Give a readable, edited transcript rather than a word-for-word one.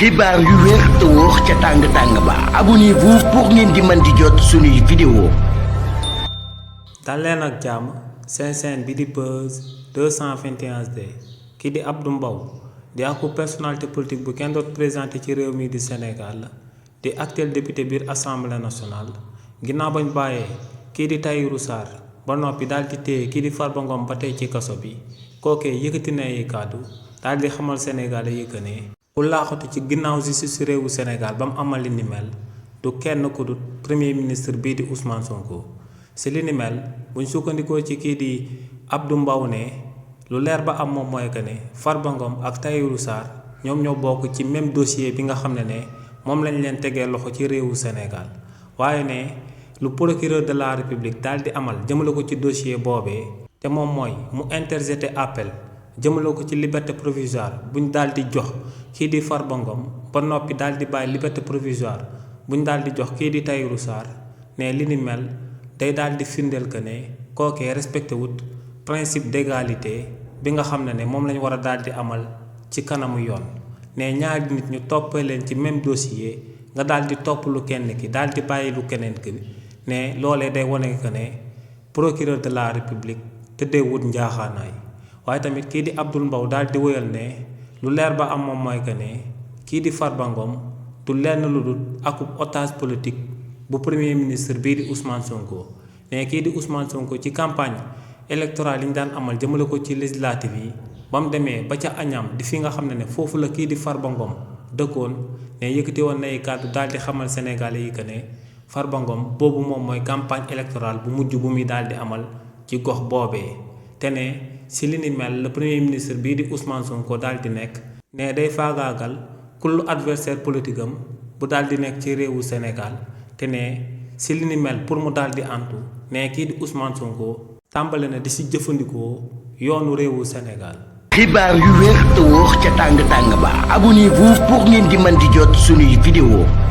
xibaar yu wér te wóor ca tàng ba abonnez-vous pour ngeen di mën di jot suñuy vidéo. dal leen ak jàmm seen chaîne bi di Buzz 221D kii di Abdou Mbow di ak personnalité politique bu kenn doot présenté ci réew mi di Sénégal di actuel député biir assemblée nationale ginnaaw bañ bàyyee kii di Tahirou Sarr ba noppi daal di téye kii di Farba Ngom ba tey ci kaso bi kookee yëkkati na ay kàddu daal di xamal Sénégalais yi que ne ku laaxatu ci ginnaaw justice réewu Sénégal ba mu amal li ni mel du kenn ku dut premier ministre bii di Ousmane Sonko si li ni mel buñ sukkandikoo ci kii di Abdou Mbow ne lu leer ba am moom mooy que ne Farba Ngom ak Tahirou Sarr ñoom ñoo bokk ci même dossier bi nga xam ne moom lañ leen tegee loxo ci réewu Sénégal waaye ne lu procureur de la République daal di amal jëmale ko ci dossier boobee te moom mooy mu interjeté appel jëmale ko ci liberté provisoire buñ daal di jox kii di Farba Ngom ba noppi daal di bàyyi liberté provisoire buñ daal di jox kii di Tahirou Sarr ne li ni mel day daal di firndeel que ne kookee respecté wut principe d'égalité bi nga xam ne moom lañ war a daal di amal ci kanamu yoon ne ñaari nit ñu toppee leen ci même dossier nga daal di topp lu kenn ki daal di bàyyi lu keneen ki ne loolee day wane que ne procureur de la République tëddee wut njaaxaanaay waaye tamit kii di Abdou Mbow daal di wéyal ne lu leer ba am moom mooy que ne kii di Farba Ngom du lenn lu dul akub otage politique bu premier ministre bii di Ousmane Sonko ne kii di Ousmane Sonko ci campagne électorale yi ñu daan amal jëmale ko ci législative yi ba mu demee ba ca Agnam di fi nga xam ne foofu la kii di Farba Ngom dëkkoon ne yëkkati woon na ay kàddu daal di xamal Sénégalais yi que ne Farba Ngom boobu moom mooy campagne électorale bu mujj bu muy daal di amal ci gox boobee te ne si li ni mel le premier ministre bii di Ousmane Sonko daal di nekk ne day faagaagal kullu adversaire politique am bu daal di nekk ci réewu Sénégal te ne si li ni mel pour mu daal di antu ne kii di Ousmane Sonko tàmbale na di si jëfandikoo yoonu réewu Sénégal. xibaar yu wér te wóor ca tàng ba abonnez-vous pour ngeen di mën di jot suñuy vidéo.